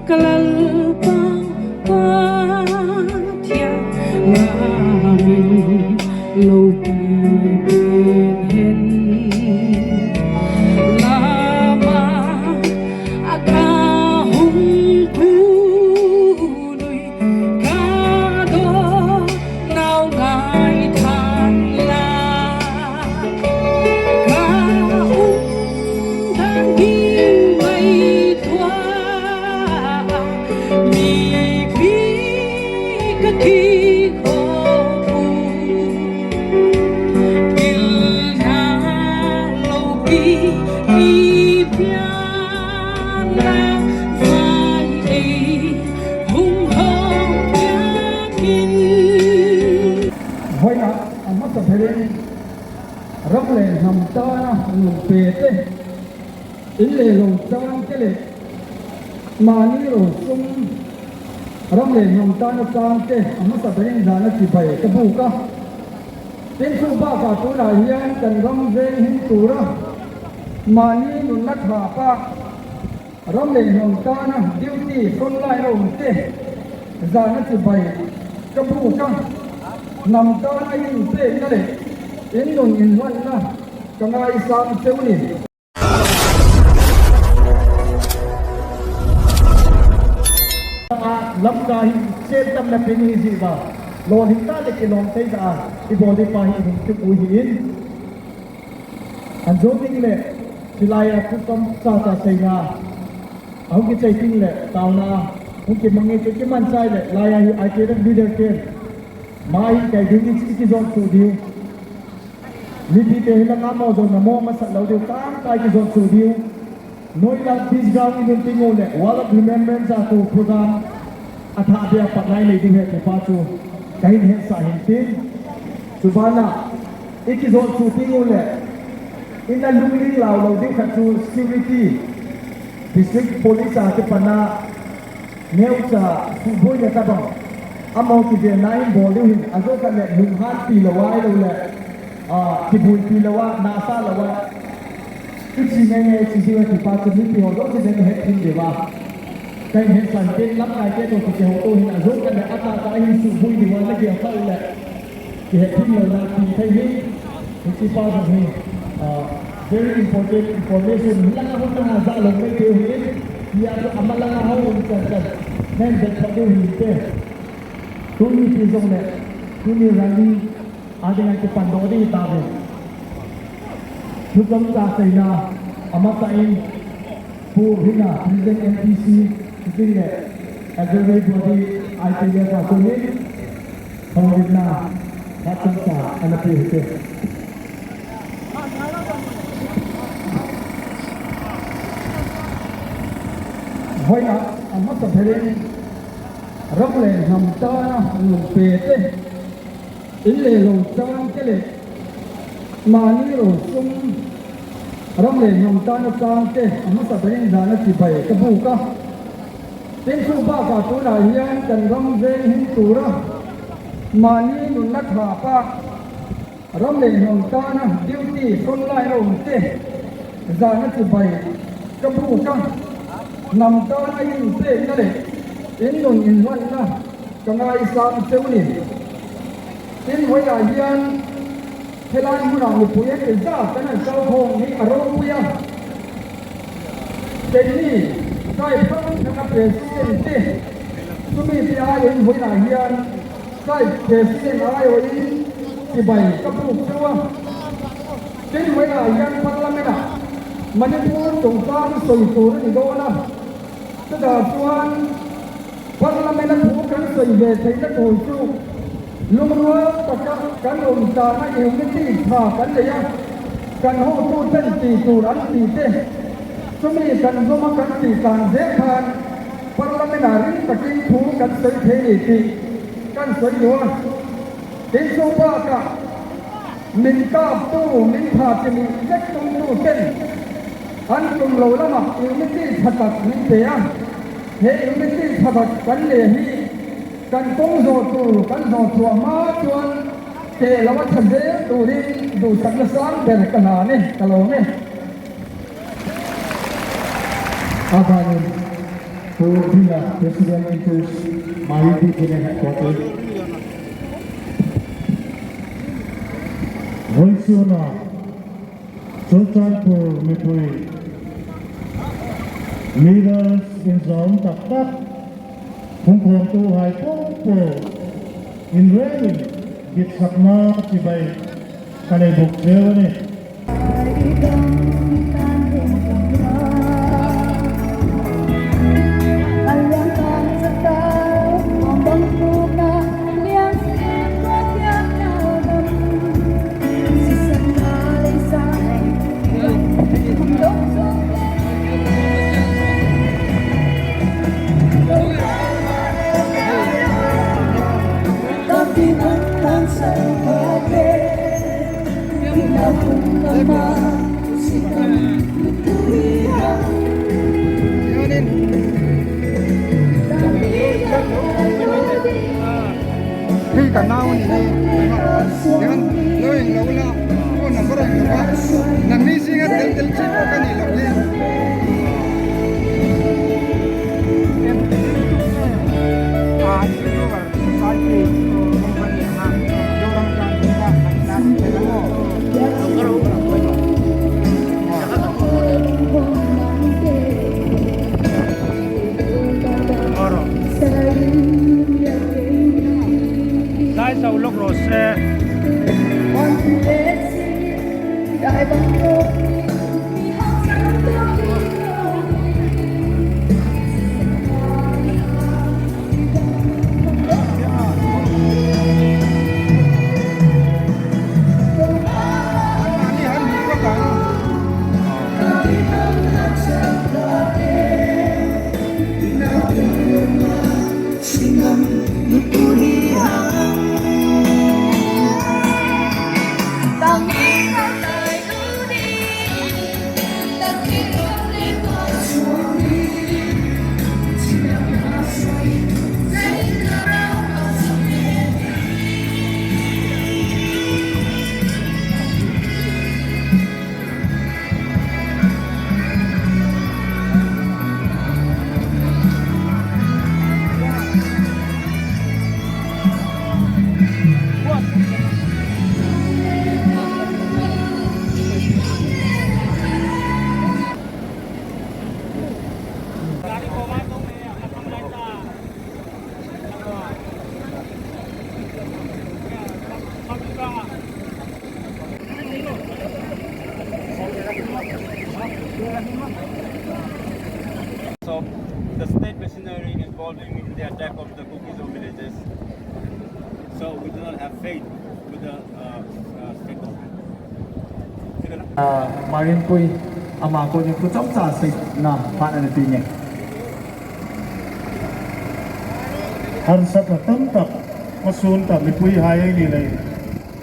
Ka Lalpa Pathian ngamin lo pi pen hen lama a ka hung pului ka do nau ngai than la ka um than hi mây thua mi pi ka khi khô phu il na lo pi i pian la vai ei hung hong piakin. Vawiah a hmasa berin ram leh hnam tana lung pe te, in leh lo chang te leh mahni ro sum ram leh hnam tana chang te a hmasa berin zana chibai ka buk a. Tin chu bakah tunah hian kan ram veng him tura mahni nunna thapa ram leh hnam tana duty frontline a awm te zana chibai ka buk a, hnam tana inpekna leh innun inhlanna ka ngaisang cheu ni. Lamka hi chem tam na pin hi zi ba lon hin ta le ke lom thei da i body pa hi hung tu pui hi in an zo ding le silai a thu kam cha cha sei na hung ki chei ting le tau na hung ki mangi ki ki man chai le laya hi ai ke leader ken mai kai ding ni chi ki zon chu diu Mipi te hi langa maw zawn na maw hmasat lo deuh tang tai ki zawn cu diu. Noi lang Peace Ground in un tingu le Wall of Remembrance ah tu program a tha bia pat lai nei ding he te pa cu ka hin hen sa hin tin. Cu ban ah i ki zawn cu tingu le in a lungling lau lo ding khat cu security district police ah te pan ah Neu ca suhbui le tabang a mo ti ve nain bawl deuh hin a zo kan le lunghan ti lo ai lo le tibui ti lo ah nasa lo ah i chi nge nge chi si ti pa chu mi pi ho zo chi den he thin de wa kai hen san te lam lai te to ti che ho to hin a zo kan le ata ta hin suhbui di wa le ge fa le ti he thin lo na ti thai hi ti pa zo hi very important information lang ho na za lo mai te hin ya to amala ho un chan chan men det pa du hin te tu ni ti zong le tu ni rally ade ngai te pan do di ta ve thu kam ta sei na ama ta in pu hina president MPC tin le advisory body IPF ka tu ni thawrin na ha chung ta anapi te. Vawiah a hmasa berin ram leh hnam tana lung pe te, in leh lo chang te leh mahni ro sum ram leh hnam tana chang te a hmasa berin zana chibai ka buk a. Tin chu bakah tunah hian kan ram veng him tura mahni nunna thapa Ram leh hnam tana duty frontline a awm te zana chibai ka buk a, hnam tana inpekna leh innun inhlanna ka ngaisang cheu ni. Tin, vawiah hian helai hmunah mipui an ti zat kan han kal khawm hi a ropui a, keini tribe hrang hranga president te chumi te aiin vawiah hian Side President aiawhin chibai ka puk cheu a, tin hmeiah hian Parliament ah Manipur chungchang sawi tur a ni dawn a, chutah chuan Parliament a thu kan sawi ve theihna tur chu lungrual taka kan awm tana unity tha kan nei a, kan hotuten tih tur an ti te, chumi kan zawma kan tih tan zel khan Parliament ah ring takin thu kan sawi thei ni tih kan sawi duh a, tin chu bakah min kaptu, min tha chi mih vek tumtu ten an tum lo lamah unity tha tak min pe a, he unity tha tak kan leh hi kan kawng zawh tur kan zawh chhuah hma chuan teh lo a tha zel turin duhsakna sang ber ka hlan e, ka lawm e. Avangin. Pu Villa, President Intus Marinpui Pune Headquarters. Vawichhuna Churachandpur mipui leaders inzawm tak tak phungkhawmtu hai pawh pawh inrelin dikchakna chibai ka nei bawk cheu a ni. Hei ka nau a ni hi hian lo eng lo la phone number a eng lo va nangni zinga tel tel chi pawh ka nih loh hi. Of the state machinery involving in the attack of the Kuki-Zo villages. So we do not have faith with the state government. Marinpui ama ko ni thu cham cha sik na phan an ti nge. Harsat la tam tak masun ta mipui hai ei ni lei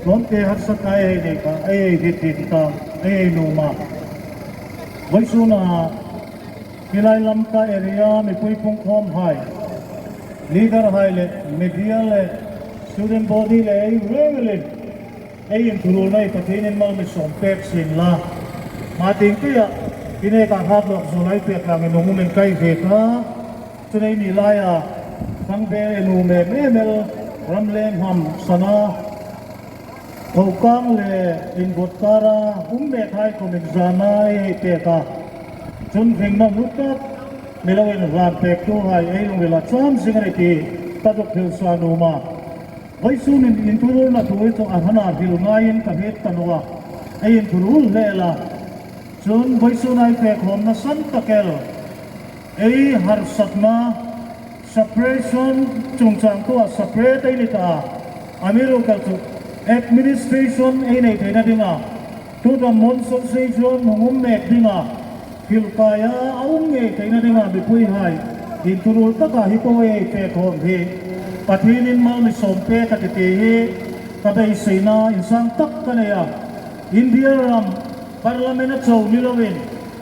tlawm te harsat ai ei nei kha ei ei hit hit ta ei ei nu ma vawichhuna Tilai lamka area mipui pungkhawm hai leader hai leh media leh student body leh ei reng elin ei inthurul na i Pathianin mal mi sawm pek sin la mah tingtuiah Tinekah hat lawk zawlai pek lang in awm in kai ve ta. Chunei ni laia Thangbe enu mem em el ram leng ham sana Thokang leh invawt kara um mek hai kum inzana ei hei pek a, chun hringna hlu tak milo in hlan pek tu hai ei lungrila cham zing a ni tih ka duk thil sa num a. Vawichhun in inthurulna thu hi chu a hana hil ngaiin ka hit ta nu a, ei inthurul hle la, chun vawichhun ai pek hawmna san takel. Ei harsatna, suppression, chungchang pawh separate ei ni ta a, Amiru kal chu administration ei nei theihna dinga to the monsoon season hungum mek dinga thilkaia a um ngei theihna dinga mipui hai inthurul taka hi pawh ei pek hawm hi Pathianin mal mi sawm pek a ti tih hi ka beiseina insang tak ka nei a, India ram Parliament a cho ni loin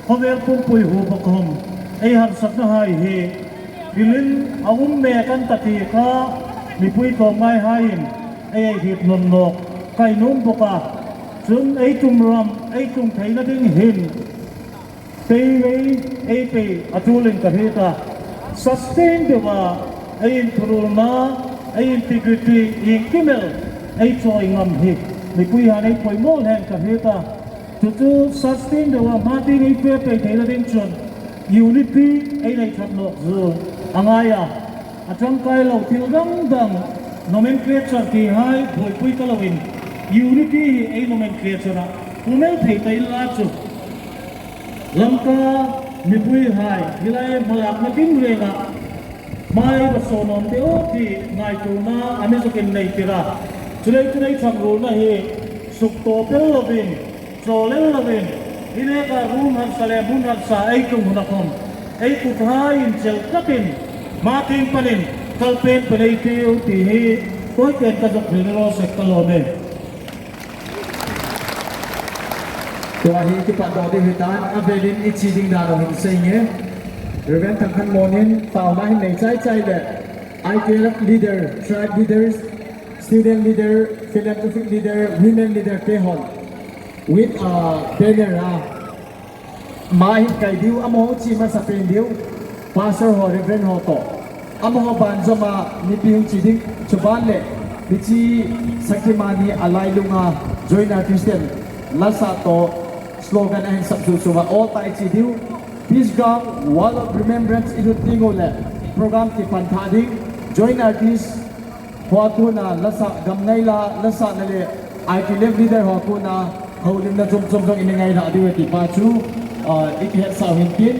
Khawvel pumpui hu bawkhawm ei harsatna hai hi thilin a um mek an ta tih kha mipui tlawmngai haiin ei ei hip nawn nawk ka inum bawk a, chun ei tum ram ei tum theihna ding hin tei vei ei pei a tulin ka hrit a. Sustain deuha ei inthurulna, ei integrity ingkimel ei chawi ngam hi mipui hian ei pawimawh hlen ka hrit a. Chu chu sustain deuha hma ding ei fe pei thei lovin chuan unity ei nei that lawk zul a ngai a. A tangkai lo thil dang dang nomenclature tih hai buaipui ta loin unity hi ei nomenclature ah pumel thei ta ila chu Lamka mipui hai helai hmalakna kim rengah hmai va sawnawm te aw tih ngaihtuhna a mizokin nei tir a, chulei chulei chak rulna hi suk tawh pel lovin chaw lel lovin hileka rum harsa leh hmun harsa ei tum hun a khawm ei kut hai inchelh tlatin hma ting panin kal pen pelei tiu tih hi tawipen ka zawk hril rawh sek ka lawm e. Tua hi ki pa dawh deuh hi tan a velin i chi ding dan awm in sei nge. Reverend Thangkhan Mawnin tauna hi nei chai chai le ITLF leader, tribe leaders, student leader, philanthropic leader, women leader te hon with a banner a ma hin kai diu amo chi ma sa pen diu pastor ho reverend ho to amo ho ban zoma mi pi hung chi ding chuban le mi chi sakimani alai lunga join our Christian lasa to slogan a hin sak zu chuwa all tai chi diu peace ground wall of remembrance inut tingo le program ki pan tha ding join artist Hoa tu na lasa gam ngai la lasa na le IT left leader hoa tu na holim na chom chom jong in ngai la diwe ti pa chu ik het sa hin tin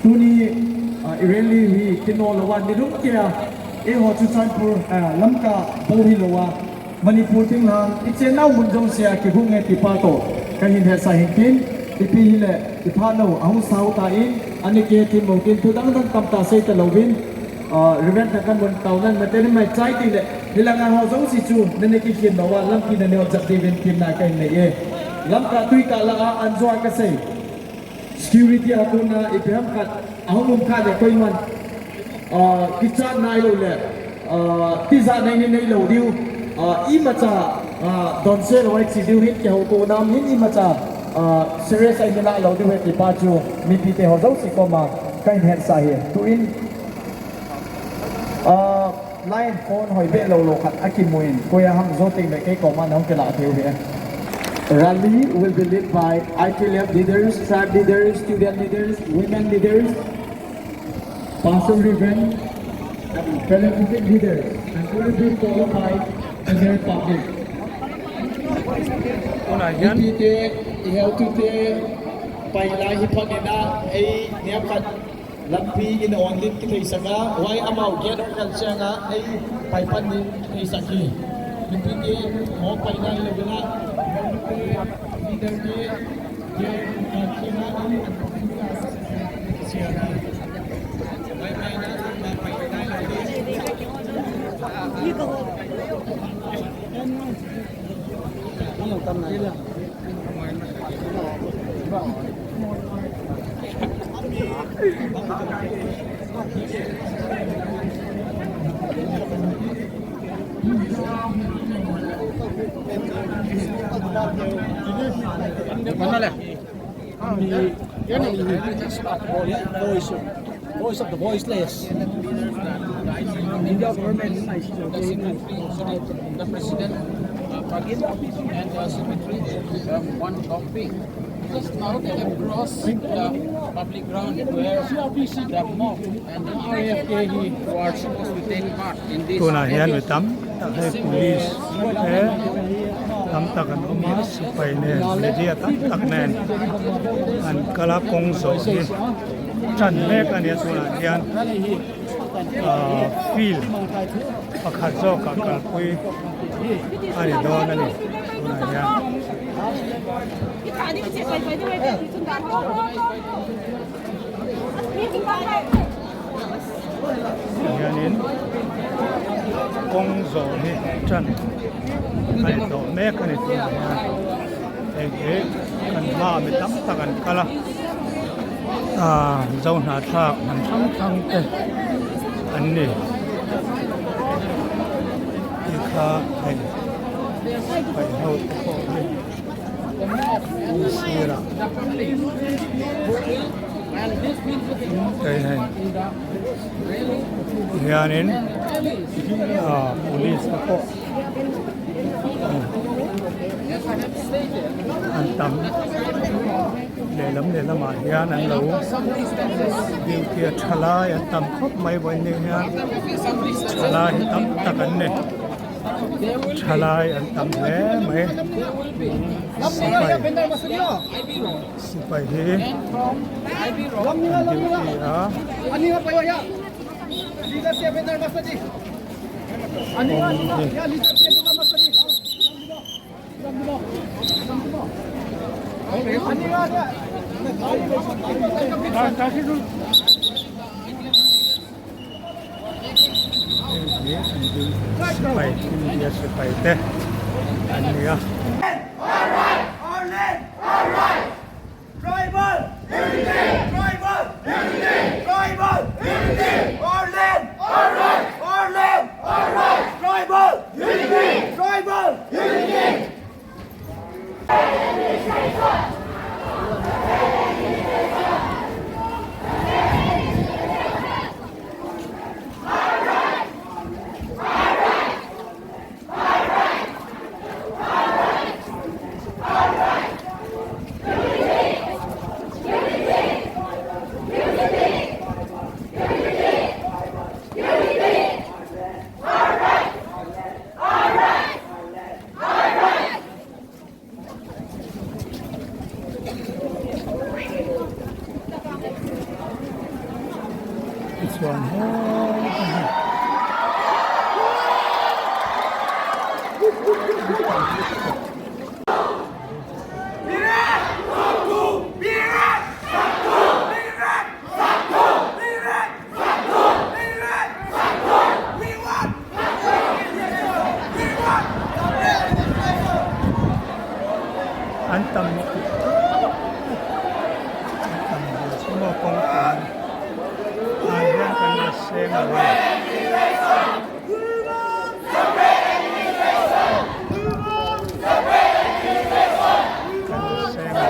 tuni ireli hi kino lawa nilum kia e ho chu chanpur lamka bo hi lawa Manipur ting lang iche nau mun jong sia ki hung nge ti pa to kan hin het sa hin tin ipi hi le ipha no ahung sau ta in ani ke tin mo tin thu dang dang tam ta sei ta lovin Reverend na kan mun tau nan mate mai chai ti le hilanga ho zong si chu ne ne ki kin no wa lam ki na ne jak ti ven kim na kai ne ye lam ka tui ka la a an zo ka sei security a tu na ibrahim khat ahung um kha le koi man ki cha nai lo le ti za nei ni nei lo diu i ma cha don se lo ai chi diu hin ke ho ko nam hin i ma cha serious ai la lo diu he ti pa chu mi pi te ho zo si ko ma kai het sa hi tu in line phone hoi be lo lo khat akimuin koya hang zo ting me ke ko ma nong ke la theu he. Rally will be led by ITLF leaders, tribe leaders, student leaders, women leaders, Pastor Reverend, and philanthropic leaders, and will be followed by the general public. Tunah hian Mipi te, i heltu te, pai lai hi phak ina ei niam khat lampi in on lit ki thei sak a, wai amau gate hong kal chiang a ei pai pan nin ki thei sak hi. Mipi te maw pai lai lo ila heltu te, leader te, gate hong kal chiang a ei an phak in a chiang a. Wai pai na ma pai lai lo hi. Voice of the voiceless. India government the president and the secretary one topic because now they have crossed the public ground where the mob and the RFK who are supposed to take part in this Tunah hian mi tam tak hei police te tam tak an awm a sipai nen media tam tak nen an kal a kawng zawh hi tan mek a nia tunah hian ahh field pakhat zawkah kalpui a ni dawn a ni tunah hian. Hianin kawng zawh hi tan a ni tawh mek a ni tunah hian hei hi kan hmaah mi tam tak an kal a ah zo hnahthlak hnam hrang hrang te an ni ti kha hei paihho te pawh hi. The mob and the public who will Hianin ah police te pawh an tam lehlam lehlamah hian an lo duty a tha lai an tam khawp mai vawiin hian thalai hi tam tak an ni. Thalai an tam hle mai sipai sipai hi an duty a. Sipai India sipai te an ni a. Tichuan he hei. An tam an tam ve chu maw kawngpui ah hian kan la seng lo a ni. Kan la seng lo.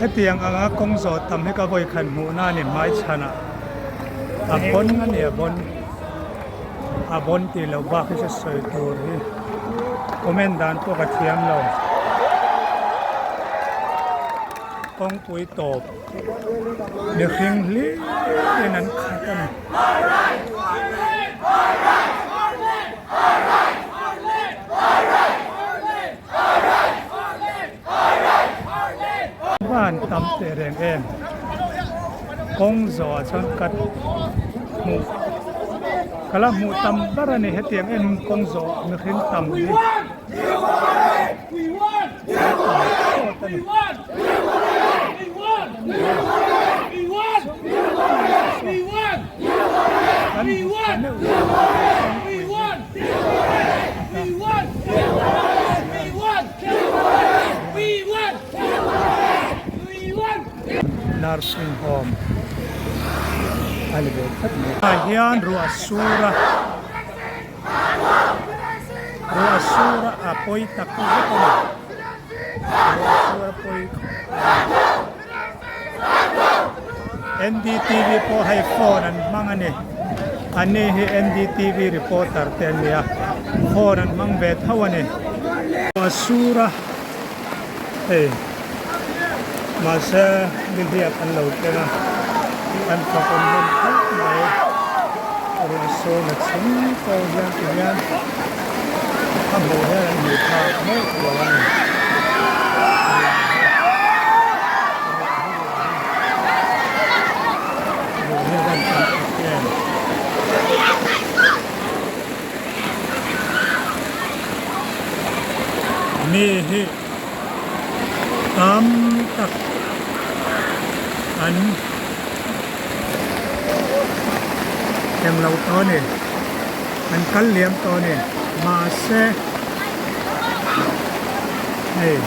Hetiang anga kawng zawh tam hi ka vawi khat hmuhna a ni hmai chhanah a bawn a ni a bawn a bawn tih loh bak hi chu sawi tur hi comment dan pawh ka thiam lo kawngpui tawp mihring hlir in an khat a ni. Van tam teh reng em kawng zawh ah chuan ka hmuh ka la hmuh tam ber a ni hetiang em kawng zawh ah mihring tam hi a ni. Nursing home a ni ve tlat mai. Ah hian ruah sur a ruah sur a a pawi tak zet a ni ruah sur a pawi khawp mai. NDTV pawh hei phone an hmang a ni an ni hi NDTV reporter te an ni a phone an hmang ve tho a ni a sur a hei mahse nihliap an lo keng a an fak awm hlawm khawp mai ruah sawn a chhung pawh hian ti hian a hmuh hian an hmuh phak meuh lo a ni. Mi hi tam tak an englo tawh a ni an kal liam tawh a ni mahse hei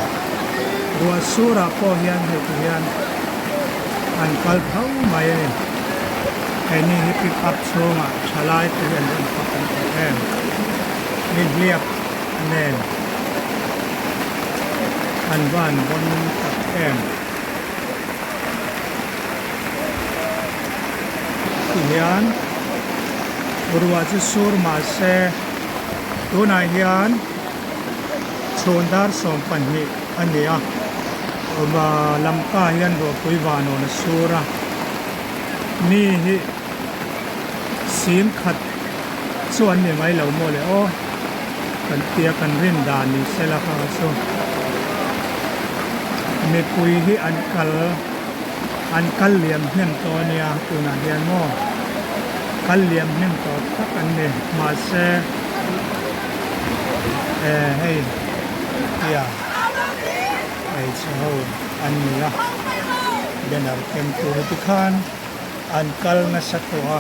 ruah surah pawh hian hei ti hian. An kal tho mai a ni. Keini hi pick up chhungah thalai te hian an fak an tih em. Nihliap nen an van vawn tak em. Tihian ruah chu sur mahse tunah hian chhun dar 12 a ni a, lamka hian ruahpui vanawn a sur a, mi hi sim khat chu an ni mai lo maw le aw kan tia kan rin dan ni sela kha chu mipui hi an kal an kal liam hnem tawh a nia tunah hian maw kal liam hnem tawh tak an ni mahse eh hei tia hmeichhe ho an ni a banner keng tur tikhan an kal nasa tawh a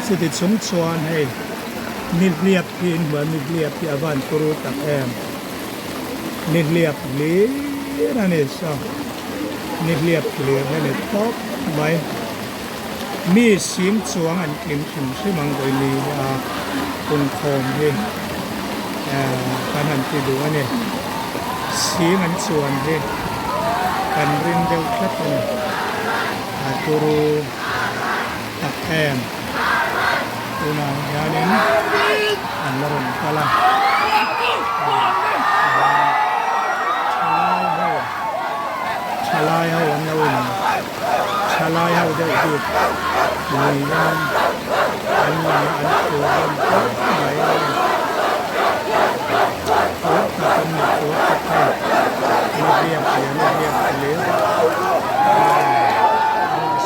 chuti chung chuan hei nihliap hi inhmuh a nihliap hi a van turu tak em nihliap hlir a ni saw nihliap hlir hi a ni tawp mai mi sim chuang an tling hrim hrim ang vawiin a pungkhawm hi eh kan han ti duh a ni sing an chuan hi kan ring deuh tlat a ni. A turu tak em tunah hianin an la rawn kal a thalai ho thalai ho an lo in thalai ho deuh bik niin an lang a an tur hlawm khawp mai a ni tur tak an ni tur tak hei nihliap leh nihliap hlir.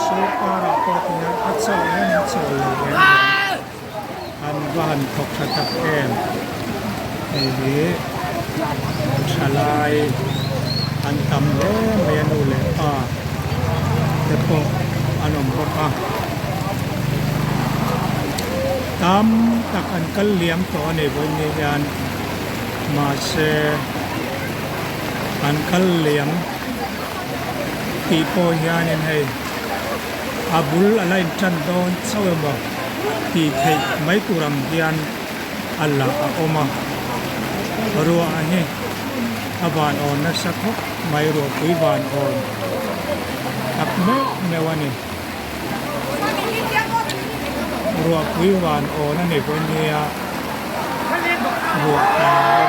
Sawrkarah pawh tihian a chauh hian an chawl lo reng reng. An va han thawk tha tak em. Hei hi thalai an tam hle mai a nu leh pa te pawh an awm bawk a. Tam tak an kal liam tawh a ni vawiin hian mahse an kal liam. Tih pawh hianin hei a bul a la intan dawn chauh emaw tih theih mai tur ang hian a la a awm a, ruah hi a van awn nasa khawp mai ruahpui van awn tak meuh meuh a ni. Ruahpui van awn a ni pawh nia ruah tla hi.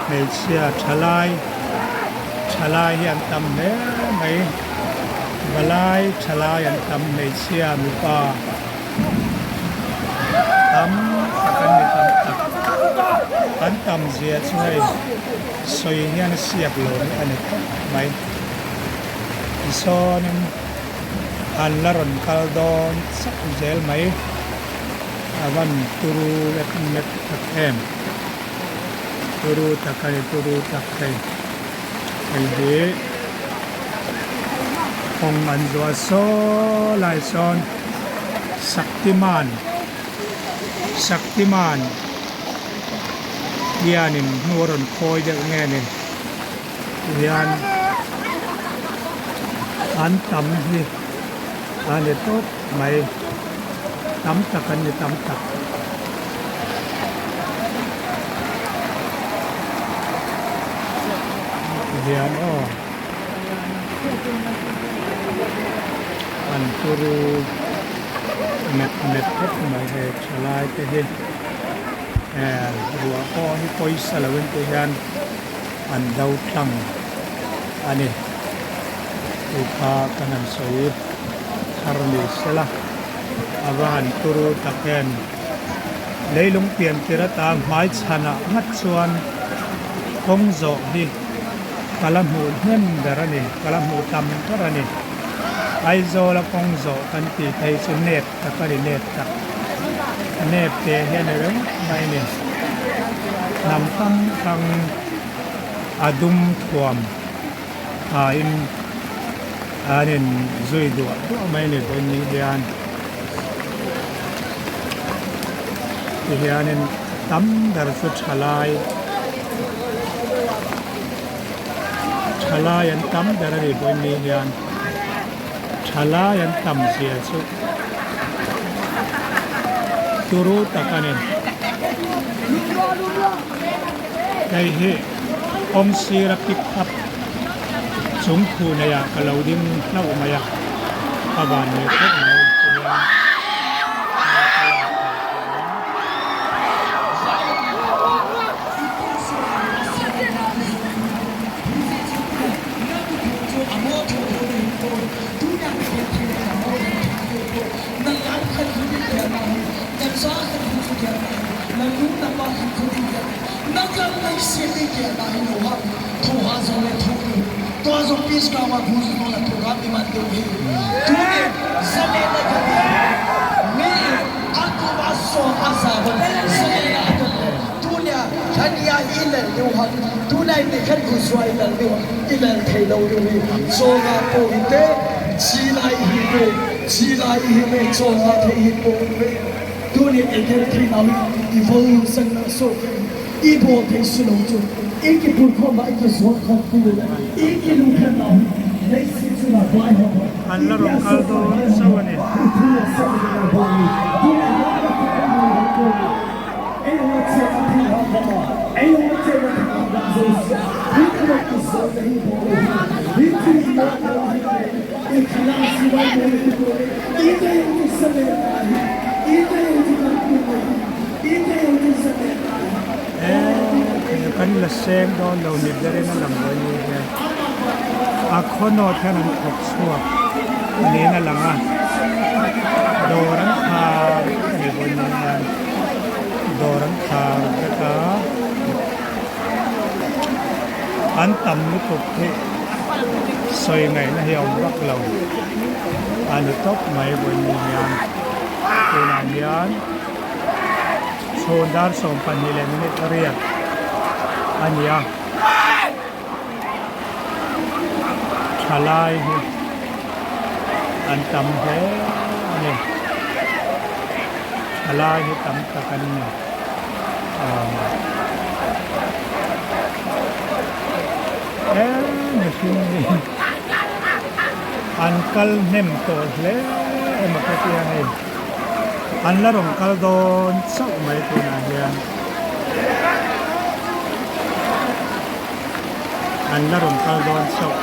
Hmeichhia thalai thalai hi an tam hle mai valai thalai an tam hmeichhia mipa tam tak an ni tam tak an tam zia chu hei. Sawi hian a siak lo hi a ni khawp mai. Tisawnin an la rawn kal dawn chauh zel mai. A van turu mek mek tak em. Turu tak a ni turu tak hei. Hei hi kawng an zuah saw lai sawn Shaktiman Shaktiman. Hianin hnu a rawn khawi deuh nge ni tihian an tam hi a ni tawp mai tam tak an ni tam tak. Tihian aw an turu mep mep khawp mai hei thalai te hi. Ruah pawh hi pawisa lo in te hian an do tlang a ni. Chu kha kan han sawi thar ni sela a va han turu tak em. Leilung pian tir ata hmai chhanah ngat chuan kawng zawh hi ka la hmuh hnem ber a ni, ka la hmuh tam ber a ni. Aizawla kawng zawh kan tih phei chu nep tak a ni nep tak. Nep te hian a ringawt mai a ni. Hnam hrang hrang a dum thuam thain an in zui duah duah mai a ni vawiin ni hian. Tihianin tam ber chu thalai. Thalai an tam ber a ni vawiin hian thalai an tam zia chu turu tak a ni. Hei hi kawng sira pick up chung khuh neih ah ka lo ding hlauh mai a, ka van nei khawp mai tihian. An la rawn kal dawn chauh a ni. He kan la seng dawn lo ni berin a lang dawn ni hian a khawnawt hian an thawk chhuak niin a lang a dawr an khar vek a ni vawiin ni hian dawr an khar vek a an tam lutuk hi sawi ngaihna hi a awm vak lo a ni tawp mai vawiin ni hian tunah hian. Chhun dar 12 leh minute riat a ni a, thalai hi an tam hle a ni, thalai hi tam tak an ni he mihring hi an kal hnem tawh hle emaw ka tia hei. An la rawn kal dawn chauh mai tunah hian an la rawn kal dawn chauh.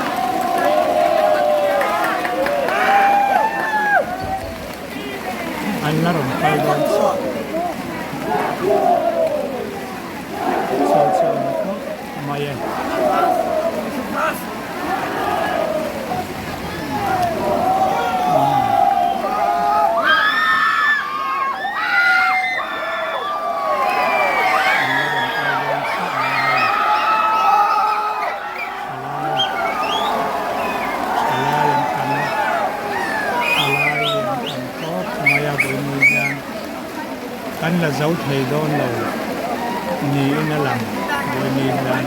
An la rawn kal dawn chauh. Chu chu a ni khawp mai e. Kan la zo thei dawn lo niin a lang vawiin hian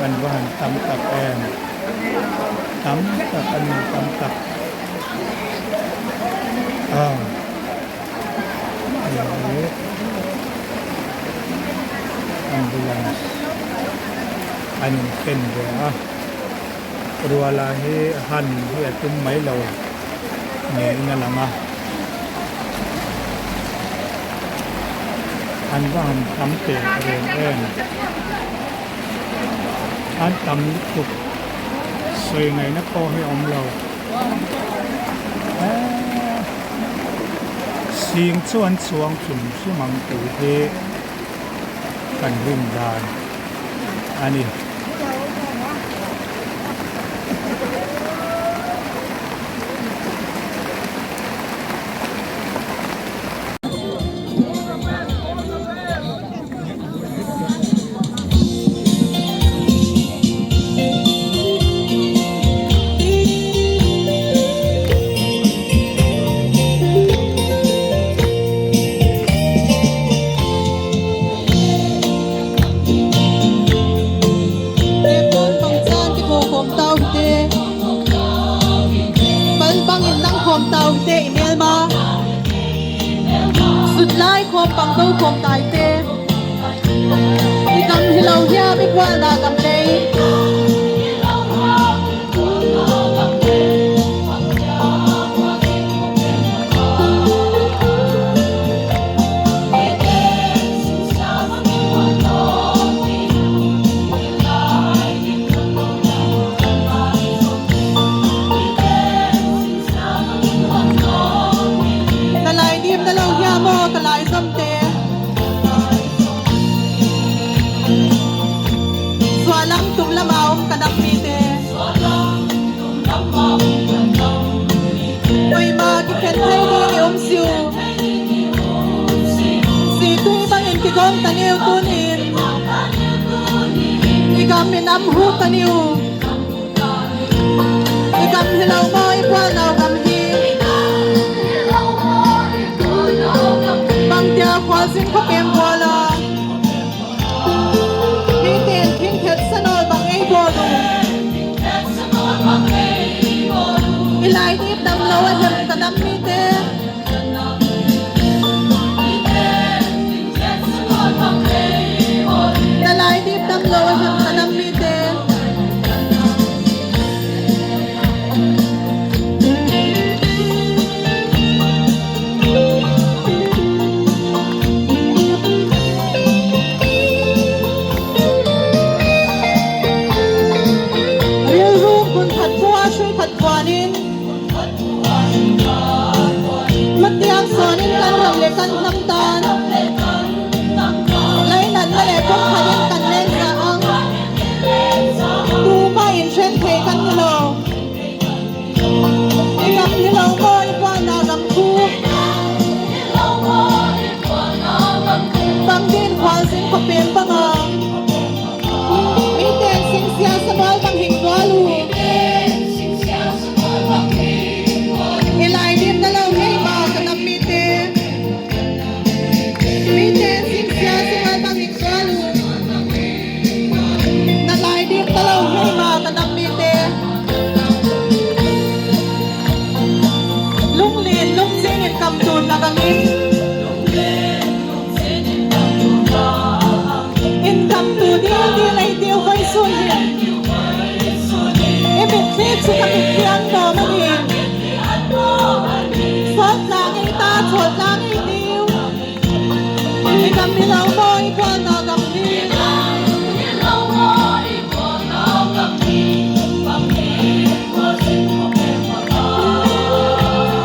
Kan va han tam tak em tam tak a ni tam tak a hei ambulance an in ken ve a ruala hi han hi a tum mai lo niin a lang a. An va han tam teh reng em? An tam lutuk sawi ngaihna pawh hi a awm lo. Sing chu an chuang hrim hrim ang tih hi kan rin dan a ni. khawm pang do khawm tai te. I kam hi lo hiam i kual na kam lei. Ka lai dim na lo hia maw ka lai zam te. Sualam tum lama um ka dam mi te. Oi ma ki khen thei ding i um siu. Si tui bang in ki gom taniu tun in. I gam in am hu taniu. I gam hi lo maw i pual nau gam hi. Bangtia khualzin khuapem bual a. Mi ten thingthet sanawl bang ei bawl u. I lai dip dam lo a hem ka dam mi te. Na lai dip dam lo a hem ka dam mi te. Rilru hmunkhat khua hruikhat puanin Hmatiang sawn in kan ram le kan hnam tan Lainatna le kawngkhat in kan leng za ang Tumah in then thei kan ni lo I ram hi lo maw i puannak ram khu Pangdin khualzing khuapem banga Miten singsia samual bang hing tual u I lai dim na lo hei ma ka nam mi te Miten singsia samual bang hing tual u Na lai dim na lo hei ma ka nam mi te Lunglin lungching in kam tun na kangin In kam tu dil dil ei dil hoi sun hin I mitthli chu ka mitthli an dawm a ni. Chhuat tlang ei ta chhuat tlang ei diu. I kam hi lo maw i kual na kam hi.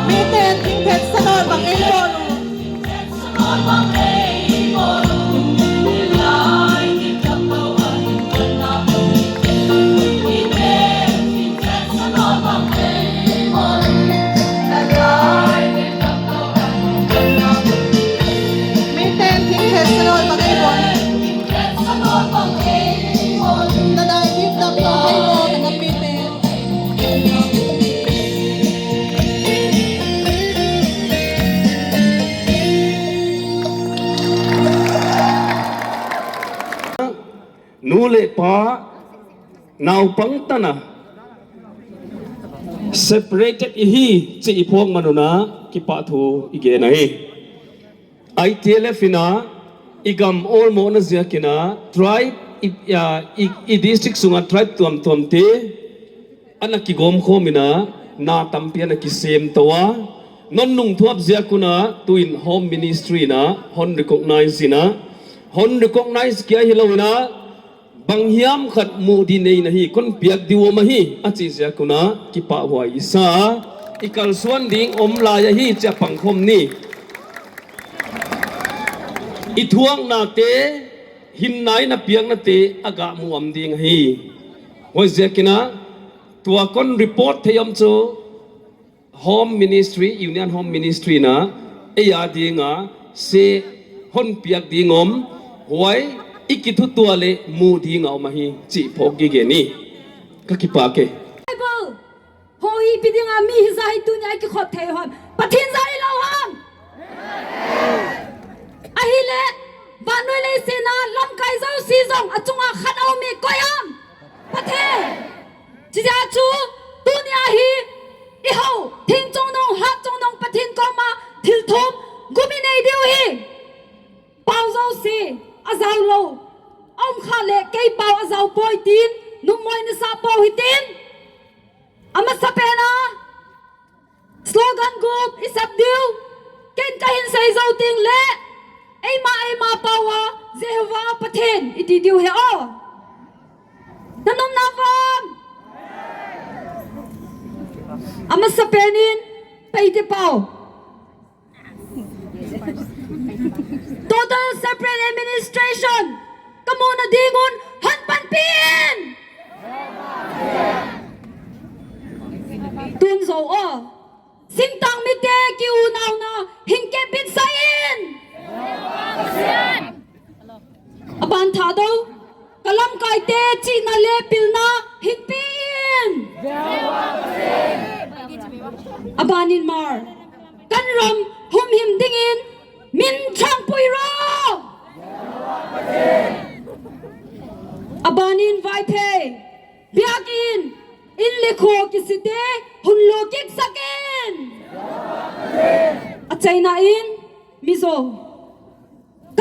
Mi ten thingthet sanawn bang ei bawl u. Miten thingthet sanawl bang ei bawl. Na dai dip dam lo hei maw ka nam mi te. Nu leh pa naupang tana separated i hi chi i phuang manuna ki pa thu i ge na hi. ITLF ina i gam all mo na zia kina tribe i i district sunga tribe tuam tuam te An a ki gawm khawm ina na tampi an a ki sem to a. Non nung thuap zia kuna tuin Home Ministry na hon recognize ina hon recognize kia hi lo ina bang hiam khat mu di nei na hi kon piak diwom a hi a chi zia kuna ki pa huai isa i kal suan ding om lai a hi chia pang khom ni i thuang na te hin nai na piang na te aga mu am ding hi. Hoi ziakina tua kon report theiam chu Home Ministry Union Home Ministry na eya dinga se hon piak dingom huai ikithu tua le mu dinga oma hi chi phok gi ge ni ka ki pa ke. Bible ho hi pidinga mi hi zai tu ni ai ki khot thei hom pathin zai lo hom a hi le vanoi le se na lam kai zo si zong a chunga khat au mi koi am pathe chi ja chu tu ni a hi i ho thing chung nong hat chung nong pathin ko ma thil thum gumi nei diu hi. si a zau lo om kha le kei pau a zau poi tin nungmawi na sa pau hi tin ama sapena slogan group isap diu ken ka hin sei zo ting le eima eima pawa Jehovah Pathian iti diu he o na nom na vam ama sapenin peite pau Total separate administration kamu na dingon han panpin tun zo o singtang mi te ki unau na hingke bin sain aban tha do kalam kai te chi na le pil na hinpin abanin mar kan ram hum him dingin min chang pui ro abanin vai the biakin in le kho kisite hun lo kik sakin a China in Mizo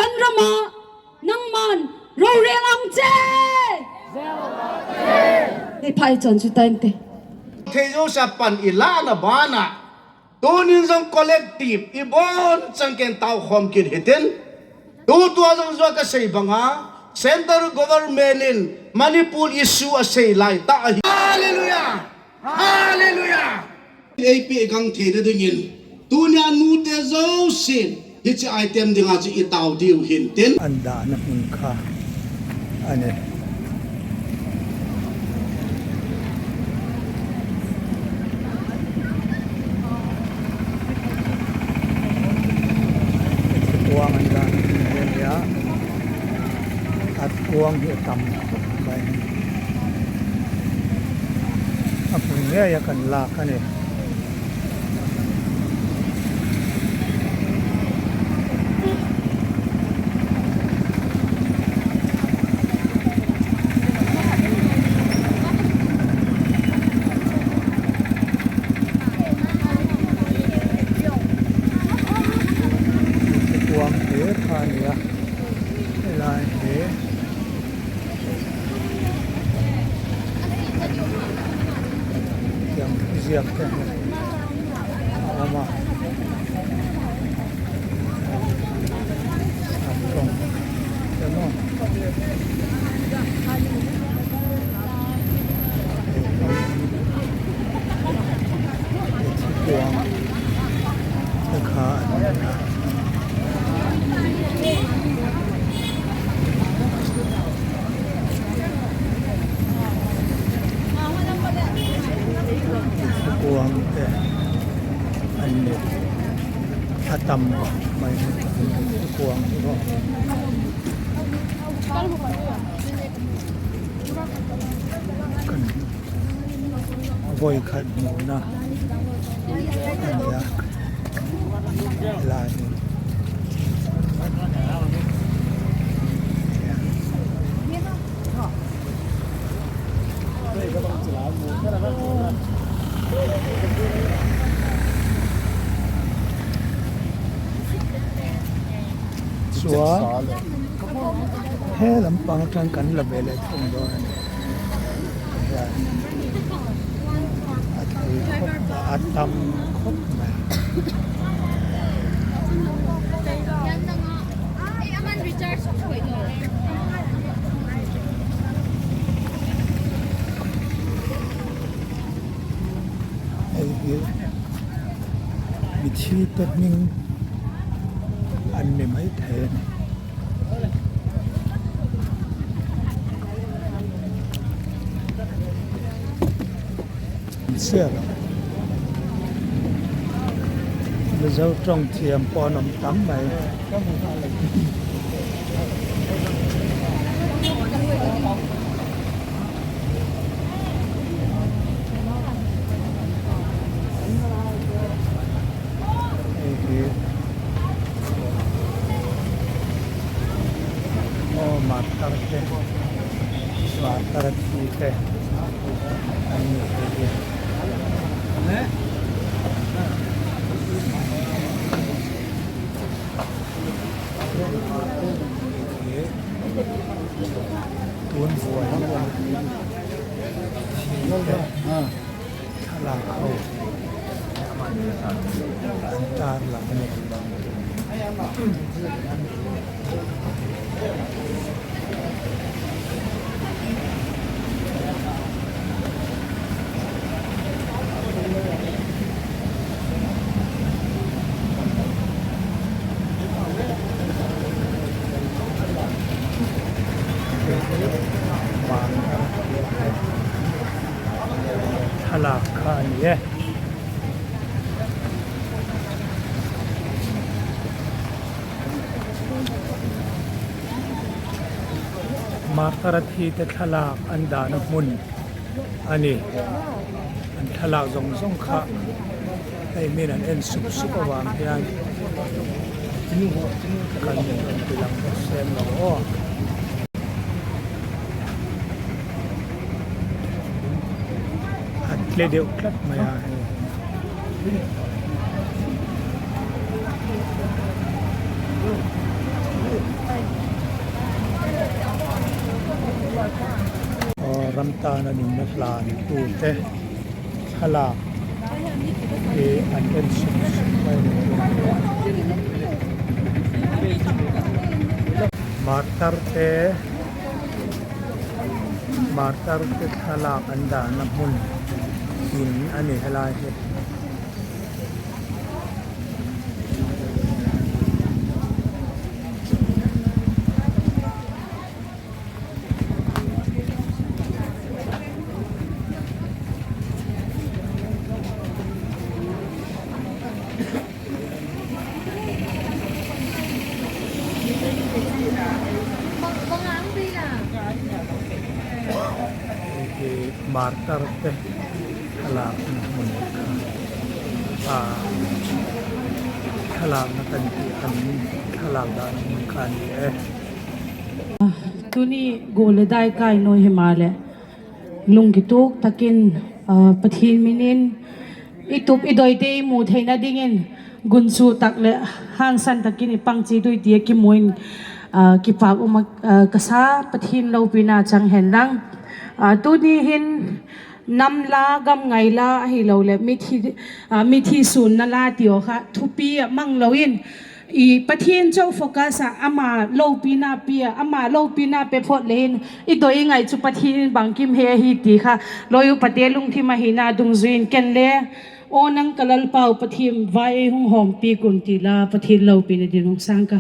kan rama nangman rorel ang che hei phai chon chu tan te Thei sa pan ila na bana tunin zong collective ibon changken tau khom kin hitin tu tua zong zo ka sei banga central government in Manipur issue a sei lai ta hi. Hallelujah, hallelujah. AP gang the na dingin tunya nu te zo sin hi chi item dinga chi i tau diu hin tin an dah na hmun kha ani. Kuang an dah na hmun hi a ni a, at kuang hi a tam khawp mai. A hmun ngei a kan lak a ni. Kuang hle kha a ni a helai hi tiang ziak te hi a awm a a tawng te maw hei hi kuang te kha an ni a. Kuang te an ni a tam mai kuang hi pawh kan vawi khat hmuhna a ni a helai hi. Chuan he lampang atang kan la ve leh thung dawn a ni hian a thui khawp a tam khawp mai. Hei hi mithi te hming an ni maithei a ni. Chiah lo. Mizo tawng thiam pawh an awm tam mai. Hei hi aw martar te martar thi te an ni hei hi. Tun buaina a thi te thlalak ho an tar lang a ni. Thlalak kha a ni e. Martarathi te thlalak an dahna hmun a ni. An thlalak zawng zawng kha hei min an en sup sup avang hian kan rawn ti lang bawk sem lo aw. A tle deuh tlat mai a hei. Aw ram tana nunna hlan tute thlalak hi an en sup sup mai a ni. Martar te martar te thlalak an dahna hmun in a ni helai hi. Hei hi martar te thlalakna hmun kha ah thlalakna kan tih an thlalak dahna hmun kha a ni e. Tuni gole dai kai noi hi ma le lungki tuk takin Pathian minin i tup i doi te i mu theihna dingin gunsu tak le hangsan takin i pangchi dui ti ki muin ki pak uma kasa Pathian lo pina chang hen rang tuni hin nam la gam ngai la a hi lo le mithi mithi sun na la tio kha thupi mang loin I Pathian chauh focus ah ama lopina pi ah ama lopina pe phawt lehin i doi ngai chu Pathian in bangkim he hi ti kha lawi upate lungthim a hina dungzuin ken le aw nang ka lalpa upathim vai ei hung hawm pi kun ti la Pathian lopina dinung sang ka.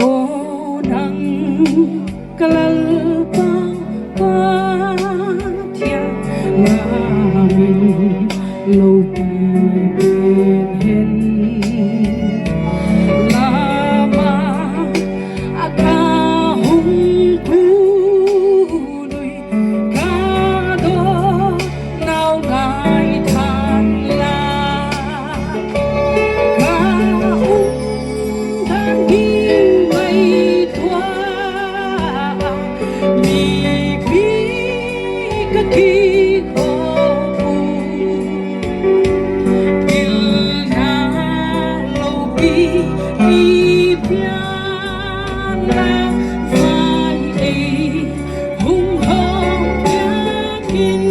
Aw nang ka lalpa Pathian ngamin lo pi hen lama a ka hung thu nui ka do nau ngai than la ka um than ki mây thoa mi pi ka khi khô pil na lo pi i pian la vai ei hung hong kin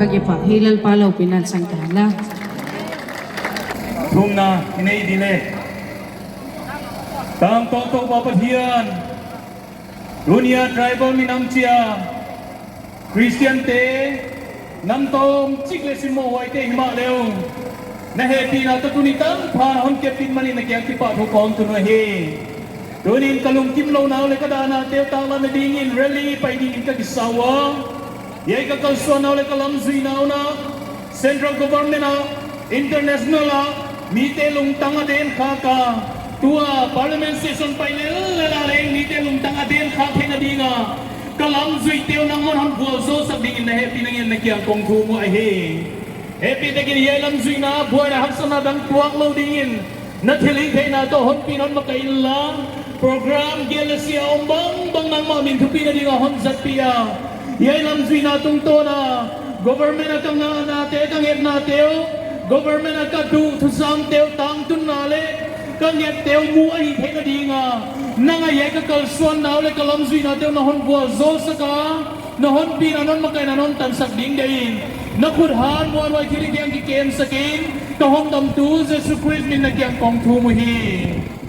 Ka ke pa hi Lalpa lo pinan sang ta la. Thumna inei dile. Tang to to pa Pathian. Dunia tribal minam chia. Christian te nam tom chik le sim mo huai te hima leu. Na he pi na ta tuni tang pha hon ke pin mani na kyang ki pa thu kong tu no hi. Tunin kalung kim lo nau le ka da na teu tang la na ding in rally pai ding in ka kisawa. Yai ka kal suan nau le ka lam zui nau na Central Government a International a mi te lung tang a den kha ka tua Parliament session pai le le la leng mi te lung tang a den kha the na ding a ka lam zui teu nang mon han bual zo sak ding in na happy nang in na kyang kong thu mu a hi happy takin yai lam zui na buai na hak sana dang tuang lo ding in na thili thei na to hon pin hon makai la program galaxy om bang bang nang ma min thupi na ding a hon zat pia yai lam zui na tung to na government a kang na na te kang et na teu government a ka du thu sam teu tang tun na le kang et teu mu a hi thei na ding a nanga ye ka kal suan naw le kalam zui na teu na hon bua zo saka na hon pin anon makai na non tan sak ding dein na khut han muan wai thili kyang ki kem sakin ka hom dam tu Jesu Christ min na kyang kong thu mu hi.